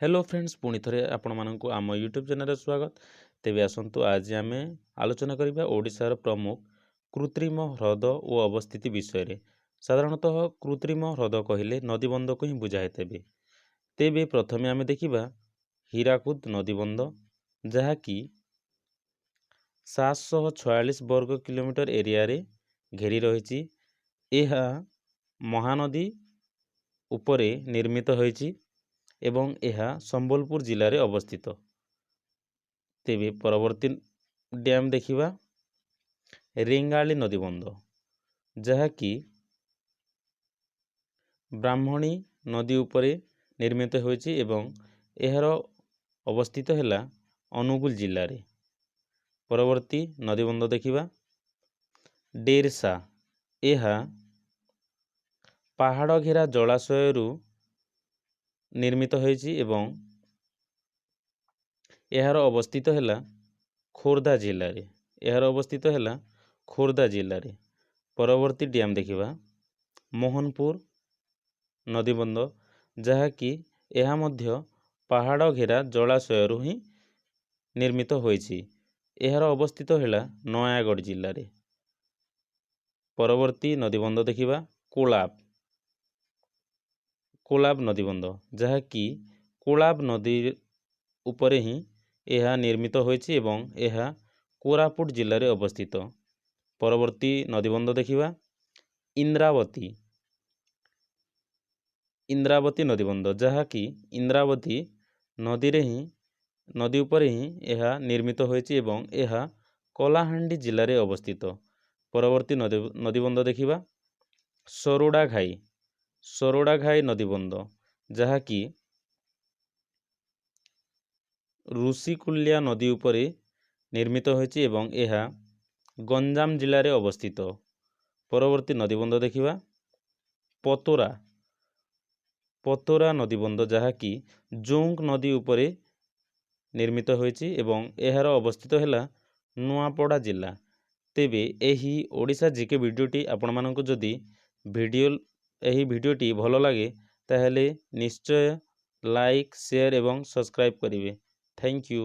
Hello friends, ପୁଣି ଥରେ ଆପଣମାନଙ୍କୁ ଆମ ୟୁଟ୍ୟୁବ୍ ଚ୍ୟାନେଲରେ ସ୍ୱାଗତ। ତେବେ ଆସନ୍ତୁ, ଆଜି ଆମେ ଆଲୋଚନା କରିବା ଓଡ଼ିଶାର ପ୍ରମୁଖ କୃତ୍ରିମ ହ୍ରଦ ଓ ଅବସ୍ଥିତି ବିଷୟରେ। ସାଧାରଣତଃ କୃତ୍ରିମ ହ୍ରଦ କହିଲେ ନଦୀବନ୍ଧକୁ ହିଁ ବୁଝାଏ। ତେବେ ପ୍ରଥମେ ଆମେ ଦେଖିବା ହୀରାକୁଦ ନଦୀବନ୍ଧ, ଯାହାକି 746 ବର୍ଗ କିଲୋମିଟର ଏରିଆରେ ଘେରି ରହିଛି। ଏହା ମହାନଦୀ ଉପରେ ନିର୍ମିତ ହୋଇଛି ଏବଂ ଏହା ସମ୍ବଲପୁର ଜିଲ୍ଲାରେ ଅବସ୍ଥିତ। ତେବେ ପରବର୍ତ୍ତୀ ଡ୍ୟାମ୍ ଦେଖିବା ରେଙ୍ଗାଳି ନଦୀବନ୍ଧ, ଯାହାକି ବ୍ରାହ୍ମଣୀ ନଦୀ ଉପରେ ନିର୍ମିତ ହୋଇଛି ଏବଂ ଏହାର ଅବସ୍ଥିତ ହେଲା ଅନୁଗୁଳ ଜିଲ୍ଲାରେ। ପରବର୍ତ୍ତୀ ନଦୀବନ୍ଧ ଦେଖିବା ଡେରସା। ଏହା ପାହାଡ଼ ଘେରା ଜଳାଶୟରୁ ନିର୍ମିତ ହୋଇଛି ଏବଂ ଏହାର ଅବସ୍ଥିତ ହେଲା ଖୋର୍ଦ୍ଧା ଜିଲ୍ଲାରେ। ଏହାର ଅବସ୍ଥିତ ହେଲା ଖୋର୍ଦ୍ଧା ଜିଲ୍ଲାରେ। ପରବର୍ତ୍ତୀ ଡ୍ୟାମ୍ ଦେଖିବା ମୋହନପୁର ନଦୀବନ୍ଧ, ଯାହାକି ଏହା ମଧ୍ୟ ପାହାଡ଼ ଘେରା ଜଳାଶୟରୁ ହିଁ ନିର୍ମିତ ହୋଇଛି। ଏହାର ଅବସ୍ଥିତ ହେଲା ନୟାଗଡ଼ ଜିଲ୍ଲାରେ। ପରବର୍ତ୍ତୀ ନଦୀବନ୍ଧ ଦେଖିବା କୋଲାବ। କୋଲାବ ନଦୀବନ୍ଧ, ଯାହାକି କୋଲାବ ନଦୀ ଉପରେ ହିଁ ଏହା ନିର୍ମିତ ହୋଇଛି ଏବଂ ଏହା କୋରାପୁଟ ଜିଲ୍ଲାରେ ଅବସ୍ଥିତ। ପରବର୍ତ୍ତୀ ନଦୀବନ୍ଧ ଦେଖିବା ଇନ୍ଦ୍ରାବତୀ। ଇନ୍ଦ୍ରାବତୀ ନଦୀବନ୍ଧ, ଯାହାକି ଇନ୍ଦ୍ରାବତୀ ନଦୀରେ ହିଁ ନଦୀ ଉପରେ ହିଁ ଏହା ନିର୍ମିତ ହୋଇଛି ଏବଂ ଏହା କଳାହାଣ୍ଡି ଜିଲ୍ଲାରେ ଅବସ୍ଥିତ। ପରବର୍ତ୍ତୀ ନଦୀବନ୍ଧ ଦେଖିବା ସରୋଡ଼ା ଘାଇ। ସରୋଡ଼ା ଘାଇ ନଦୀବନ୍ଧ, ଯାହାକି ଋଷିକୁଲ୍ୟା ନଦୀ ଉପରେ ନିର୍ମିତ ହୋଇଛି ଏବଂ ଏହା ଗଞ୍ଜାମ ଜିଲ୍ଲାରେ ଅବସ୍ଥିତ। ପରବର୍ତ୍ତୀ ନଦୀବନ୍ଧ ଦେଖିବା ପତୋରା। ପତୋରା ନଦୀବନ୍ଧ, ଯାହାକି ଜୋଙ୍କ ନଦୀ ଉପରେ ନିର୍ମିତ ହୋଇଛି ଏବଂ ଏହାର ଅବସ୍ଥିତ ହେଲା ନୂଆପଡ଼ା ଜିଲ୍ଲା। ତେବେ ଏହି ଓଡ଼ିଶା ଜିକେ ଭିଡ଼ିଓଟି ଆପଣମାନଙ୍କୁ ଯଦି ଏହି ଭିଡ଼ିଓଟି ଭଲ ଲାଗେ, ତାହେଲେ ନିଶ୍ଚୟ ଲାଇକ୍, ସେୟାର ଏବଂ ସବସ୍କ୍ରାଇବ୍ କରିବେ। Thank you.